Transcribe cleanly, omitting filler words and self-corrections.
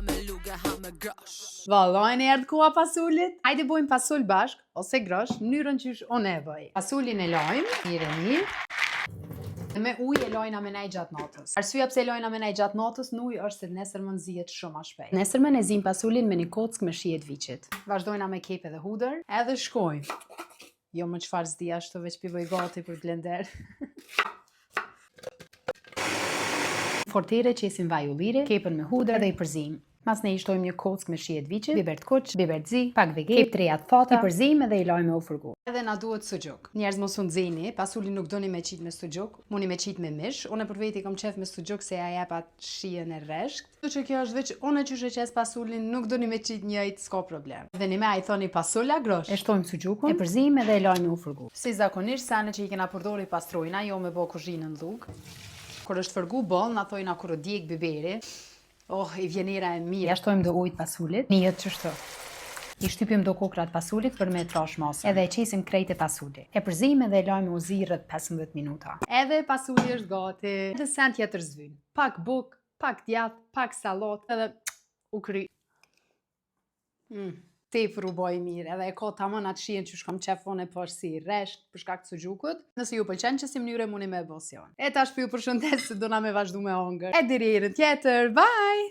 me lugë, ha me grosh. Vallajnë erdhë koha pasulit. Hajde bojmë pasul bashk, ose grosh, mënyrën qysh unë e bëj. Pasulin e lajmë, mirë e mirë. Me ujë e lajna me nej gjatë natës. Arsyeja pse e lajna me nej gjatë natës në ujë është se nesërmën zihet shumë ma shpejt. Nesërmën e zim pasulin me një kockë me shije t'viçit. Vazhdojna me kepë edhe hudër, edhe shkojmë. Jo më çfarë s'di ashtu veç pi bëj gati për blender. Fortere qesim vaj ulliri, kepën me hudër dhe i përzijmë. Masnej i shtojmë një kockë me shije t'viçit, biber të kuq, biber të zi, pak vege, kepë të reja të thata, i përzijmë edhe i lajmë me u fërgu. Edhe na duhet suxhuk. Njerëz mos u nxeni, pasulin nuk doni me qit me suxhuk, muni me qit me mish. Unë për veti kam qef me suxhuk se ja jep atë shijen e rreshkt. Kështu që kjo është veç unë qysh e qes pasulin, nuk doni me qit njëjtë, s'ka problem. Dhe nime a i thoni pasul a grosh? E shtojmë suxhukun, e përzijmë edhe e lajmë me u fërgu. Si zakonisht senet që i kena përdor i pastrojna, jo me bo kuzhinën llugë. Kur është fërgu boll, na thojna kur u djeg biberi. Oh, i vjen era e mirë. Ja shtojmë do ujë pasulit, nihet qështu. I shtypim do kokrat pasulit për me e trash masën. Edhe e qesim krejt te pasuli. E përzijmë edhe e lajmë u zi rreth 15 minuta. Edhe pasuli është gati. Edhe sen tjetër s'vyn. Pak buk, pak djath, pak sallat, edhe u kry. Tepër u bo i mirë, edhe e ka tamam atë shijen që shkam qef unë po është si i rresht për shkak të suxhukut. Nëse ju pëlqen që si mënyrë muni me e bo si unë. E tash po ju përshëndes se dona me vazhdu me hongër. E deri herën tjetër, bye!